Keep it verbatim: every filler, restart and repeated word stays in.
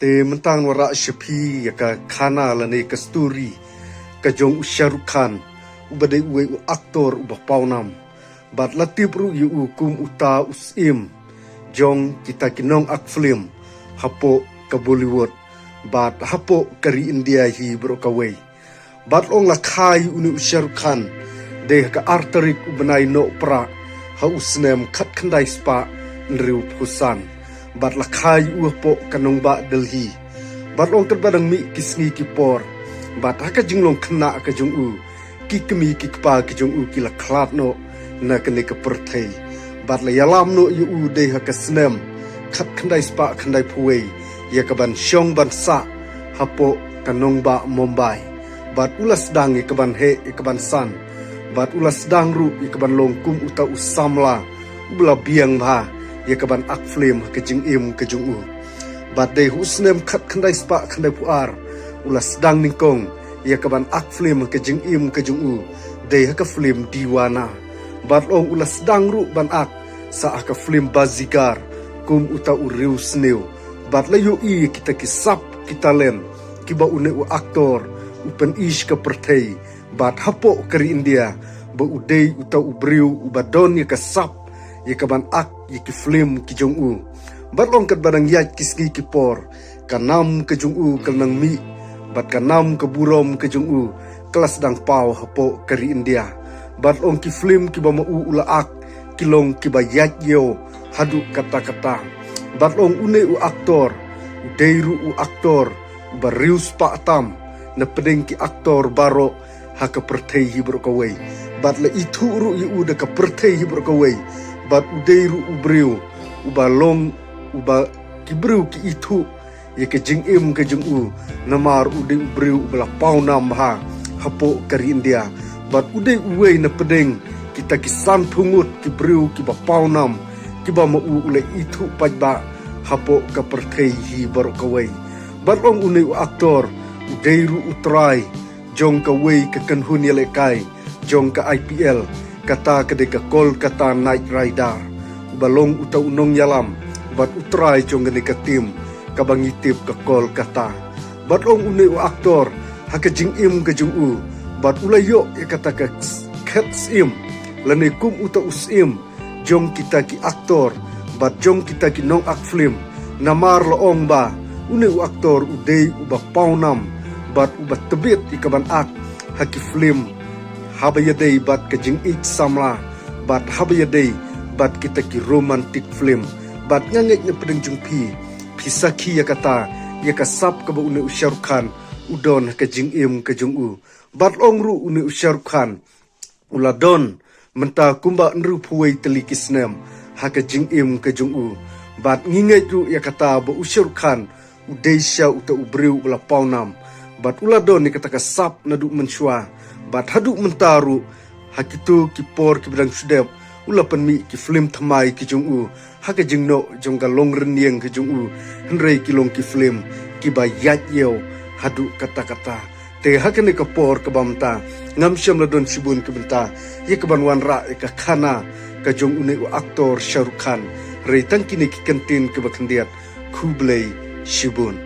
Te mynta ngan wanrah sha phi ïa ka khana lane ka story ka jong u Shah Rukh Khan, uba dei uwei u actor uba pawnam. Bad la tip ruh ïa u kum uta u syiem jong kita ki nong-ak film hapoh ka Bollywood bad hapoh ka ri India hi baroh kawei. Bad ong la kha ïa une u Shah Rukh Khan dei ha ka ar tarik u bnai Nohprah ha u snem khatkhyndai spah hynriewphew san. Bad la kha ïa u hapoh ka nongbah Delhi. Bad ong katba dang mih ki sngi ki por, bad ha ka jinglong khynnah ka jong u, ki kmie ki kpa ki jong u ki la khlad noh na kane ka pyrthei. Bad la ïalam noh ïa u dei ha ka snem khatkhyndai spah khyndaiphew wei ïa ka ban shong ban sah hapoh ka nongbah Mumbai. Bad u la sdang ïa ka ban heh ïa ka ban san. Bad u la sdang ruh ïa ka ban long kum uta u samla uba la biang bha ïa ka ban ak film ha ka jingim ka jong u. Bad dei ha u snem khatkhyndai spah khyndaiphew ar u la sdang nyngkong ïa ka ban ak film ha ka jingim ka jong u, dei ha ka film Deewana. Bad ong u la sdang ruh ban ak sah ha ka film Baazigar kum uta u riewsniew. Bad la ïohi ïa kita ki sap ki talent kiba une u actor u pyni sha ka pyrthei. Bad hapoh ka ri India ba u dei uta u briew uba don ïa ka sap ïa ka ban ak ïa ki film ki jong u. Bad ong katba dang ïaid ki sngi ki por, ka nam ka jong u ka la nang mih, bad ka nam ka burom ka jong u ka la sdang paw hapoh ka ri India. Bad ong ki film kiba ma u u la ak ki long kiba ïaid ïew haduh katta katta. Bad ong une u actor u dei ruh u actor uba riewspah tam na pdeng ki actor baroh ha ka pyrthei hi baroh kawei. Bad la ithuh ruh ïa u da ka pyrthei hi baroh kawei. Bad u dei ruh u briew uba long uba ki briew ki ithuh ïa ka jingim ka jong u, namar u dei u briew uba la pawnam bha hapoh ka ri India. Bad u dei uwei na pdeng kita ki sanphew ngut ki briew kiba pawnam kiba ma u u la ithuh paidbah hapoh ka pyrthei hi baroh kawei. Bad ong une u actor u dei ruh u trai jong kawei ka kynhun ïalehkai jong ka I P L, kata ka dei ka Kolkata Knight Rider, uba long uta u nongïalam bad u trai jong kane ka team kaba ngi tip ka Kolkata. Bad ong une u actor ha ka jingim ka jong u, bad u la ïoh ïa kata ka khet syiem lane kum uta u syiem jong kita ki actor bad jong kita ki nong-ak film. Namar la ong ba une u actor u dei uba pawnam bad uba tbit ïa ka ban ak ha ki film haba ïadei bad ka jingïeit samla bad haba ïadei bad kita ki romantic film. Bad nga ngeit na pdeng jong phi, phi sakhi ïa kata, ïa ka sap kaba une u Shah Rukh Khan u don ha ka jingim ka jong u. Bad ong ruh une u Shah Rukh Khan u la don mynta kumba hynriewphew wei tylli ki snem ha ka jingim ka jong u. Bad ngi ngeit ruh ïa kata ba u Shah Rukh Khan u dei shisha uta u briew uba la pawnam. Bad u la don ïa kata ka sap naduh mynshuwa. Bad haduh mynta ruh ha kito ki por kiba dang shu dep u la pynmih ki film thymmai ki jong u ha ka jingnoh jong ka longrynïeng ka jong u, hynrei ki long ki film kiba ïaid ïew haduh katta katta. Te ha kane ka por kaba mynta ngam shym la don shibun ki bynta ïa ka ban wanrah ïa ka khana ka jong une u actor Shah Rukh Khan, hynrei tang kine ki kyntien kiba khyndiat. Khublei shibun.